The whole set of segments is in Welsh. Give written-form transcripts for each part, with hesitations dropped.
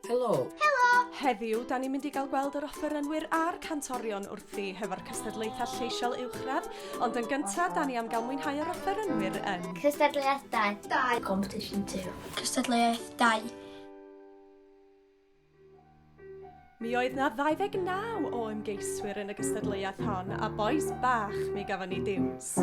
Helo! Helo! Heddiw, da ni'n mynd i gael gweld yr offerynwyr a'r cantorion wrthi hefo'r cystadlaethau lleisiol uwchradd, ond yn gyntaf, da ni am gael mwynhau yr offerynwyr yn... Cystadleuaeth 2. 2. Competition 2. Cystadleuaeth 2. Mi oedd 'na 29 o ymgeiswyr yn y gystadleuaeth hon, a bois bach mi gafon ni diwns.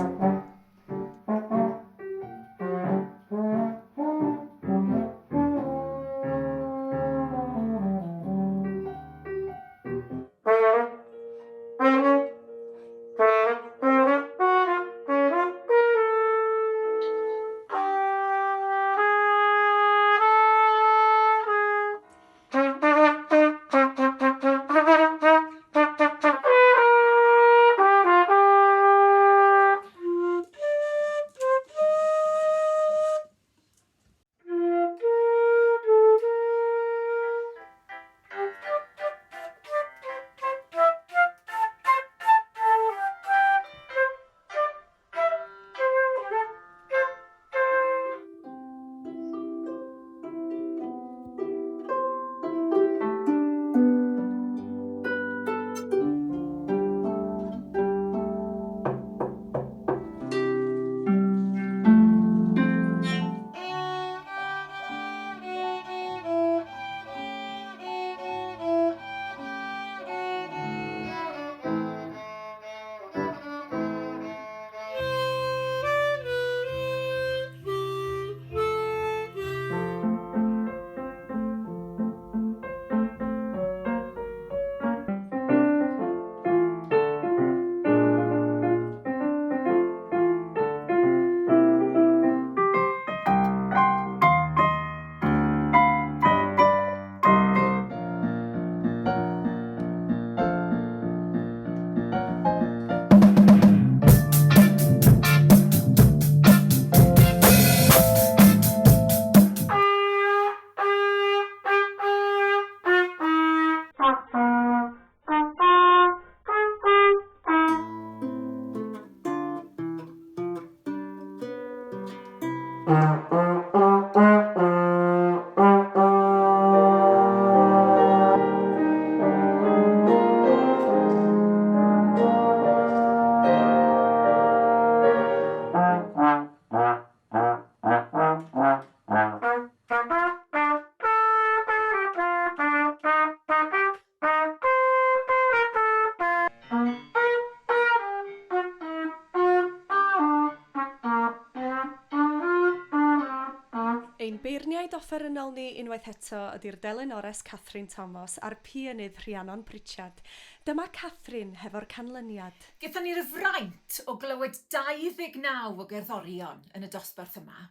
Ein beirniaid offerynnol ni unwaith eto ydy'r delynores Catherine Thomas a'r pianydd Rhiannon Pritchard. Dyma Catherine hefo'r canlyniad. Gaethon ni'r fraint o glywed 29 o gerddorion yn y dosbarth yma,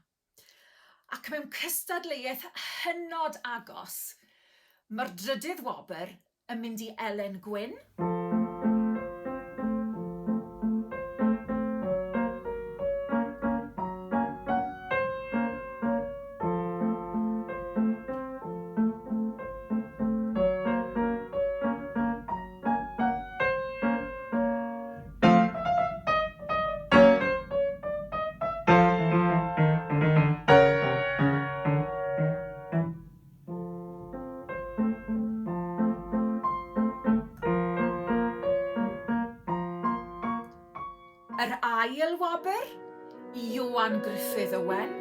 ac mewn cystadleuaeth hynod agos, mae'r drydydd wobr yn mynd i Elen Gwyn. Yr ail wobr, Ioan Gruffudd Owen.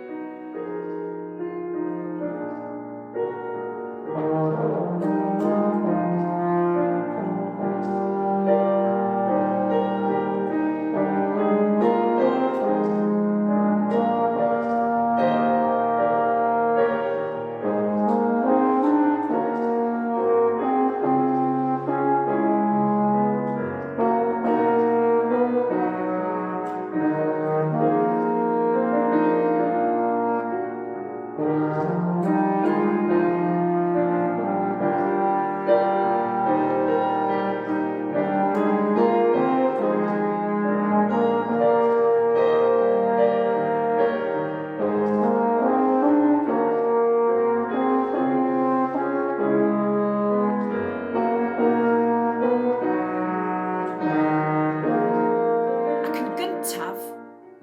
Ac yn gyntaf,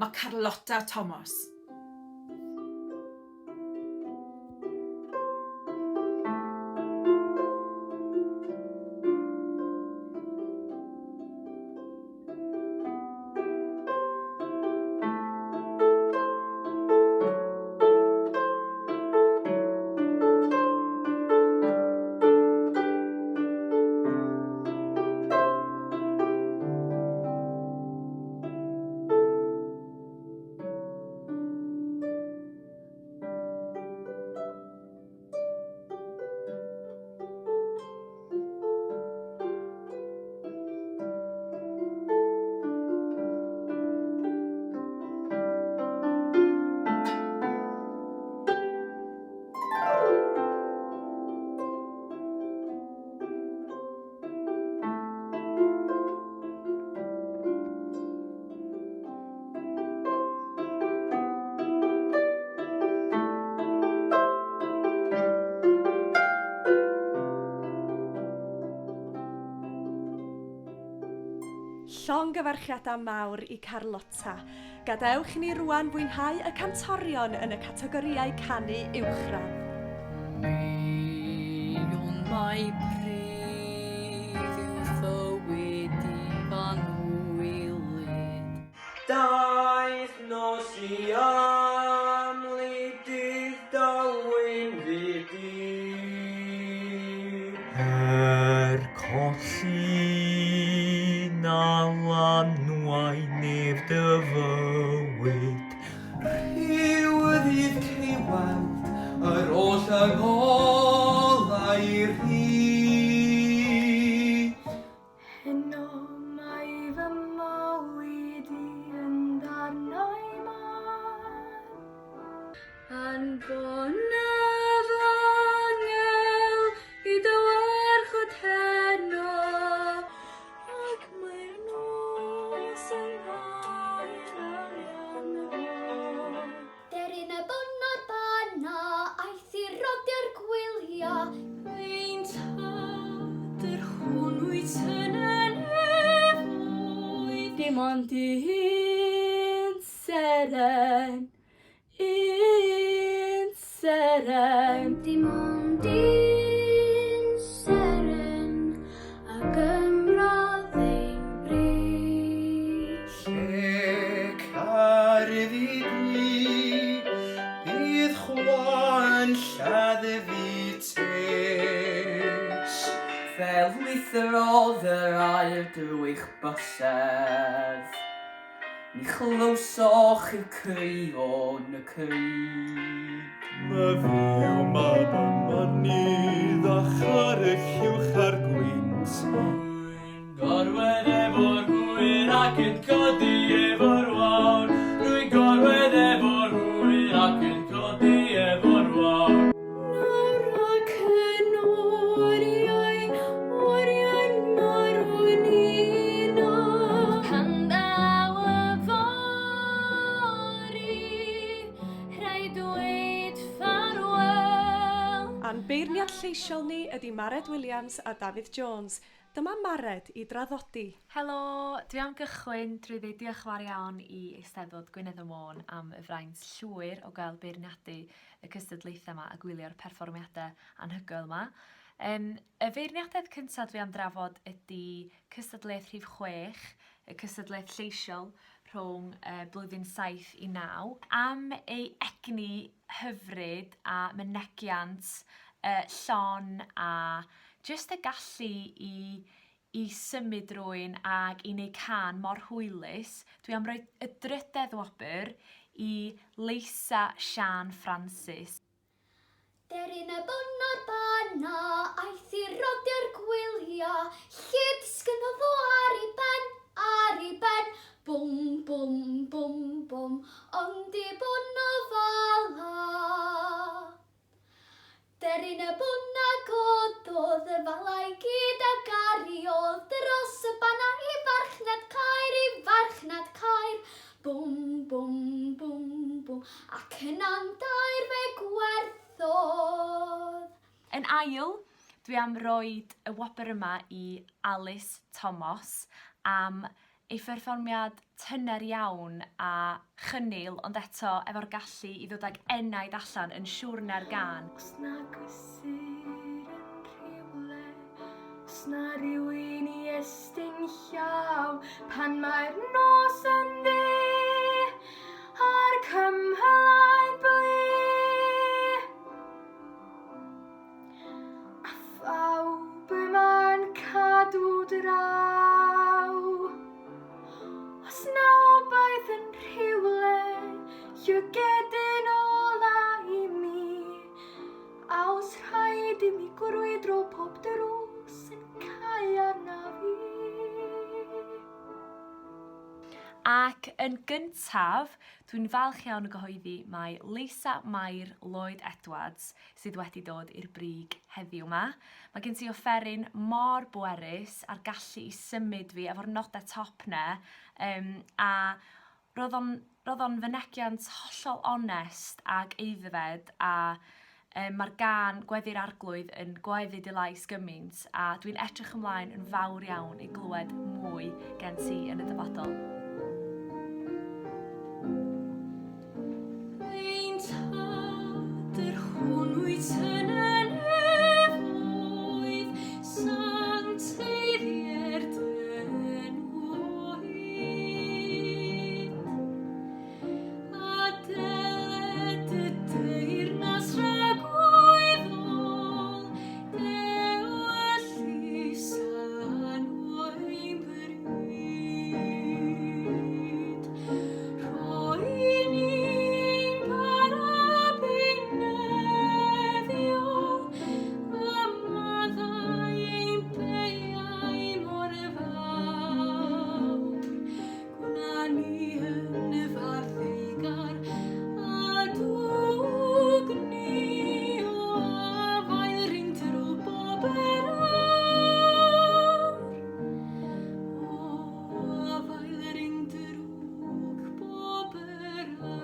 mae Carlotta Thomas. Llongyfarchiadau mawr i Carlotta. Gadewch i ni rwan fwynhau y cantorion yn y categorïau canu uwchradd. Mi wn mai pridd yw fywyd i f'anwylyd. Daeth nos i amlidydd dawyn fyd i. Er colli na lanwai neb dy fywyd. Rhyw ddydd cei weld yr oll yng ngolau rhy. Heno mae fy mywyd i yn ddarnau mân. Anfonaf angel i dy warchod heno, ac mae'r nos yng nghael arian Deryn y bwn o'r banna, aeth i rodio'r gwylia. Ein tad, yr hwn wyt yn y nefoedd. Dim ond un seren, un seren. Dim ond un seren a gymrodd ein bri. Lle carfu di, bydd chwa'n lladdu tes. Fe lithrodd yr aer drwy'ch bysedd. Ni chlywsoch chi'r crio yn y crug. Myfi yw mab y mynydd a charreg uwch ar gwynt. Rwy'n gorwedd efo'r hwyr ac yn codi efo'r wawr. Rwy'n gorwedd efo'r hwyr ac yn codi efo'r wawr. Nawr ac yn oriau, oriau'n marw'n uno. Pan ddaw yfory, rhaid dweud ffarwel. A'n beirniad lleisiol ni ydy Mared Williams a Dafydd Jones. Dyma Mared i draddodi. Helo, dwi am gychwyn drwy ddeud diolch yn fawr iawn i Eisteddfod Gwynedd y Môn am y fraint llwyr o gael beirniadu y cystadlaethau yma a gwylio'r perfformiadau anhygoel yma. Y feirniadaeth cyntaf dwi am drafod ydy cystadleuaeth rhif 6, y cystadleuaeth lleisiol rhwng blwyddyn 7 i 9, am ei egni hyfryd a mynegiant llon a jyst y gallu i symud rwy'n ag i wneud cân mor hwylus. Dwi am roi y drydedd wobr i Leisa Siân Francis. Deryn y bwn o'r banna, aeth i rodio'r gwylia, lle disgynnodd o ar ei ben, ar ei ben, bwm, bwm, bwm, bwm, ond i bwn o fala. Deryn y bwn a gododd y fala i gyd a gariodd dros y banna i farchnad Caer, i farchnad Caer, bwm, bwm, bwm, bwm, ac yna'n dair fe gwerthodd. Yn ail, dwi am roid y wobr yma i Alice Thomas am ei pherfformiad tyner iawn a chynnil, ond eto efo'r gallu i ddod ag enaid allan yn siwrne'r gân. Os na gysur yn rhywle, os na rywun i estyn llaw, pan mae'r nos yn ddu a'r cymylau'n blu. A phawb yma'n cadw draw. Os na obaith yn rhywle, llygedyn ola i mi, a os rhaid i mi grwydro pob drws yn cau arna fi. Ac yn gyntaf, dwi'n falch iawn o gyhoeddi mai Leisa Mair Lloyd Edwards sydd wedi dod i'r brig heddiw 'ma. Mae gen ti offeryn mor bwerus a'r gallu i symud fi efo'r nodau top 'na, a roedd o'n, roedd o'n fynegiant hollol onest ag aeddfed a Um, Mae'r gan Gweddi'r Arglwydd yn gwaeddu dy lais gymaint a dwi'n edrych ymlaen yn fawr iawn i glywed mwy gen ti yn y dyfodol. Ein tad, yr hwn wyt yn y nefoedd, sancteiddier dy enw o hyd. A deled y deyrnas dragwyddol, dewyllys a lanw ein bryd. Rhoi i ni ein bara beunyddiol, a maddau ein beiau mor fawr. Gwna ni yn farddeigar, a dwg ni o afael rhwng drwg bob yr awr. O afael rhwng drwg bob yr awr.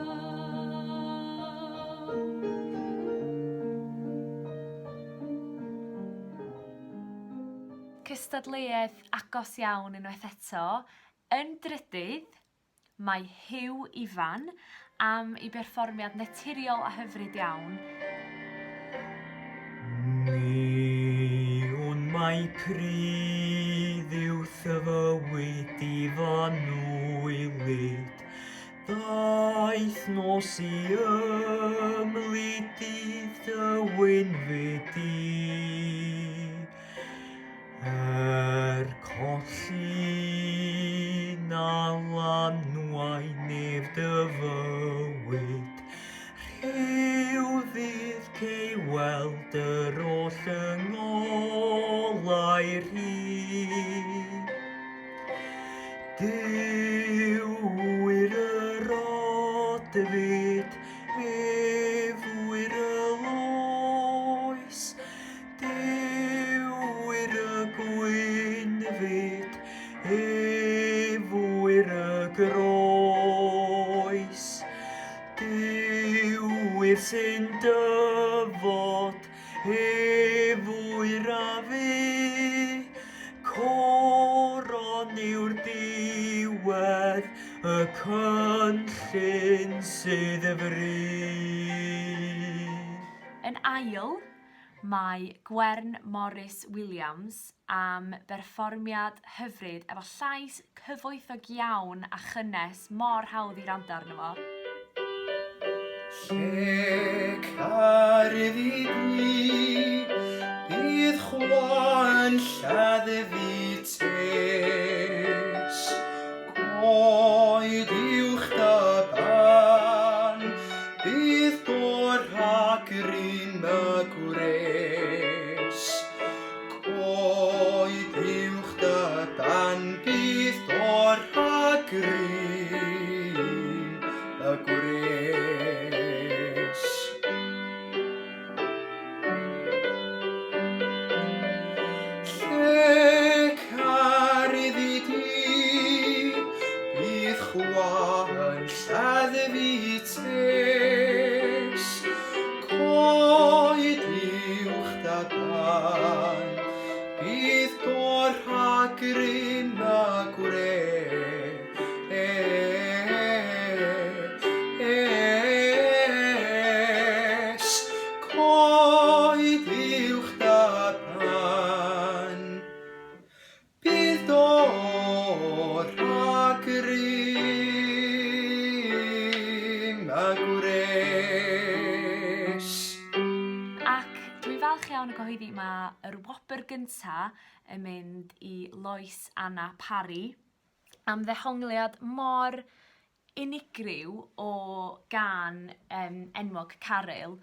Cystadleuaeth agos iawn unwaith eto. Yn drydydd, mae Huw Ifan am ei berfformiad naturiol a hyfryd iawn. Mi wn mai pridd yw fywyd i fanwylyd, Daeth nos i ymlid dydd dy wynfyd di. Er colli na lanwai nef dy fywyd, rhyw ddydd cei weld yr oll yng ngolau rhydd. Duw wyr yr odfyd, ef wyr y loes, Duw wyr y gwynfyd, ef wyr y groes. Duw wyr sy'n dyfod, ef wyr a fu. Coron yw'r diwedd, y cynllun sydd y fri. Yn ail, Mae Gwern Morris Williams am berfformiad hyfryd efo llais cyfoethog iawn a chynnes mor hawdd i wrando arno fo. Lle caru fi di, bydd chwa'n lladd fi tes. Coed uwch dy ben, bydd dor rhag grym y gwres. Coed uwch dy ben, bydd dor rhag grym y gwres. Lle car iddi di, bydd chwa yn lladd fi tes. Coed uwch da dan, bydd dor rhag grym a gwres. Coed uwch da pan bydd dor rhag grym a gwres. Ac dwi'n falch iawn o gyhoeddi mae yr wobr gynta yn mynd i Lois Anna Parry am ddehongliad mor unigryw o gân um, enwog Caryl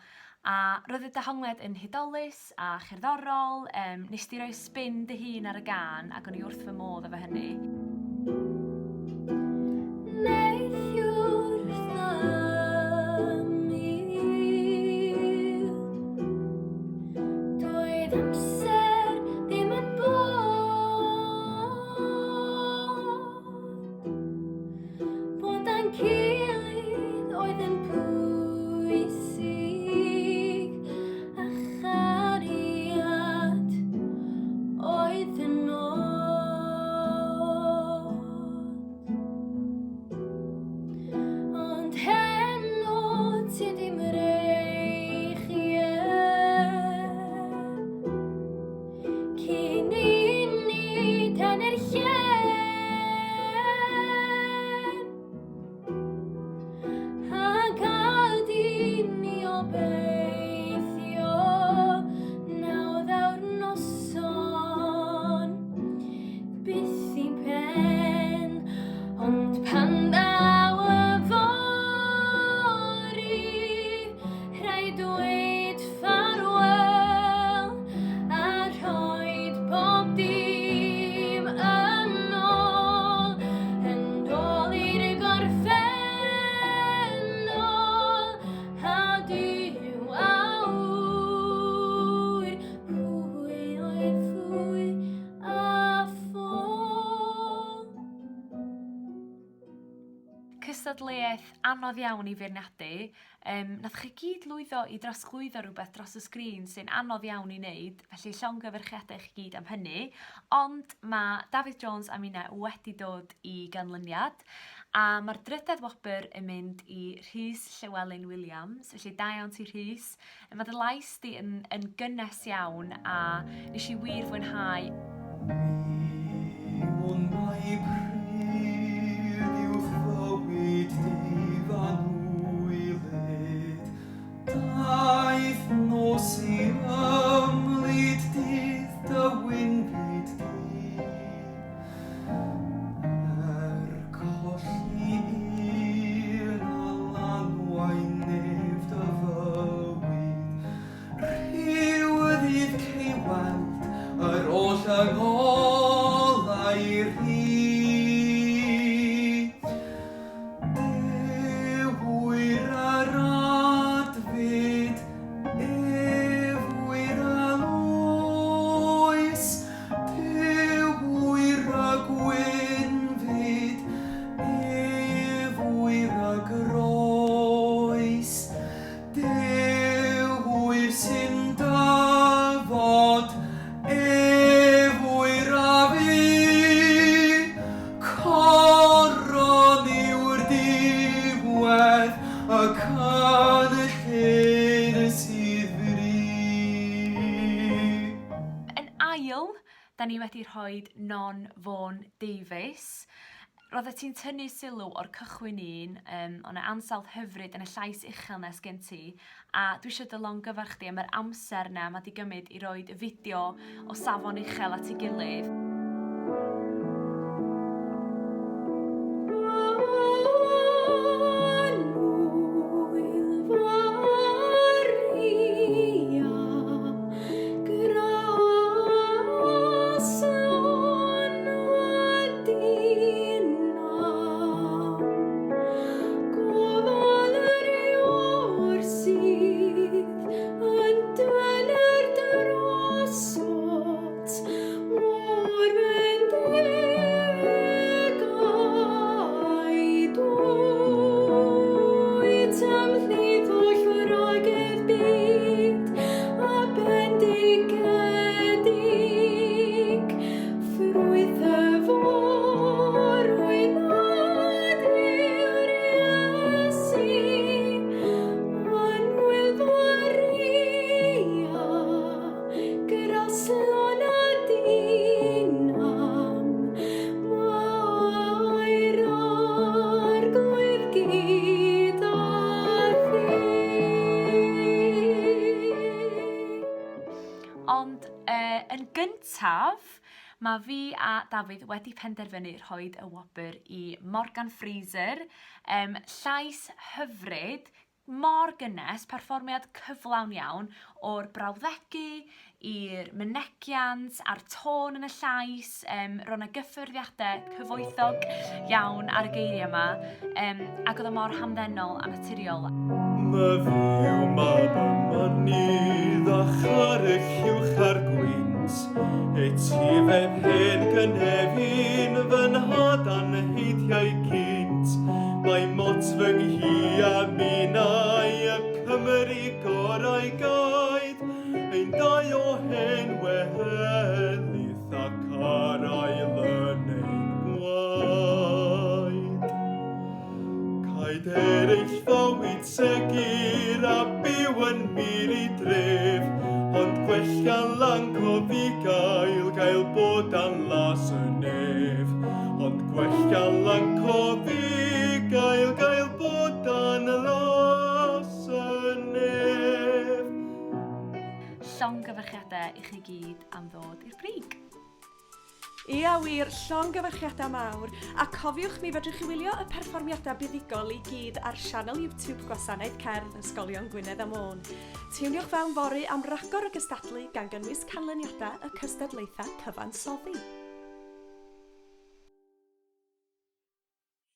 a roedd y dehongliad yn hudolus a cherddorol, um, nes di roi spin dy hun ar y gân ac o'n i wrth fy modd efo hynny. Neithiwr wrth ymyl Doedd amser ddim yn bod Bod â'n gilydd oedd yn pwysig. gystadleuaeth anodd iawn i feirniadu. Um, nath chi gyd lwyddo i drosglwyddo rhywbeth dros y sgrin sy'n anodd iawn i wneud, felly llongyfarchiadau i chi gyd am hynny. Ond mae Dafydd Jones a minna wedi dod i ganlyniad, a mae'r drydedd wobr yn mynd i Rhys Llewelyn Williams, felly da iawn ti Rhys. Mae dy lais di yn, yn gynnes iawn a nes i wir fwynhau. Mi wn mai pryd yw'ch fywyd di fanwylyd, Daeth nos i ymlid dydd dy wynfyd di. Er colli un a lanwai nef dy fywyd, Rhyw ddydd cei weld yr oll yng ngolau rhi. Duw wyr yr adfyd, ef wyr y loes, Duw wyr y gwynfyd, ef wyr y groes. Duw wyr sy'n dyfod, ef wyr a fu. Coron yw'r diwedd, y cynllun sydd fri. Yn ail, da ni wedi rhoi Non Vaughan Davies. Roeddet ti'n tynnu sylw o'r cychwyn un, um, o'n ansawdd hyfryd yn y llais uchel 'na sgen ti, a dwi eisiau dy longyfarch di am yr amser 'na mae 'di gymryd i roid y fideo o safon uchel at ei gilydd. Ond uh, yn gyntaf, mae fi a Dafydd wedi penderfynu rhoi y wobr i Morgan Fraser. Um, llais hyfryd, mor gynnes, perfformiad cyflawn iawn o'r brawddegu i'r mynegiant a'r tôn yn y llais, um, roedd 'na gyffyrddiadau cyfoethog iawn ar y geiriau yma, um, ac oedd o mor hamddenol a naturiol. Myfyw mab y mynydd a charreg uwch ar gwynt, etifedd hen gynefin fy nhad a'n heidiau gynt. Mae mot fy nghi a minnau y Cymry gorau gaed, ein dau o hen wehelyth ac ar ail yn ein gwaed. Caed eraill fywyd segur a byw yn mur i dref, ond gwell gan lanc o fugail gael bod dan las y nef. Ond gwell gan lanc o fugail gael bod dan las y nef. Llongyfarchiadau i chi gyd am ddod i'r brig. Ia wir, llongyfarchiadau mawr, a cofiwch mi fedrwch chi wylio y perfformiadau buddugol i gyd ar sianel YouTube Gwasanaeth Cerdd Ysgolion Gwynedd a Môn. Tiwniwch fewn fory am ragor o gystadlu gan gynnwys canlyniadau y cystadlaethau cyfansoddi.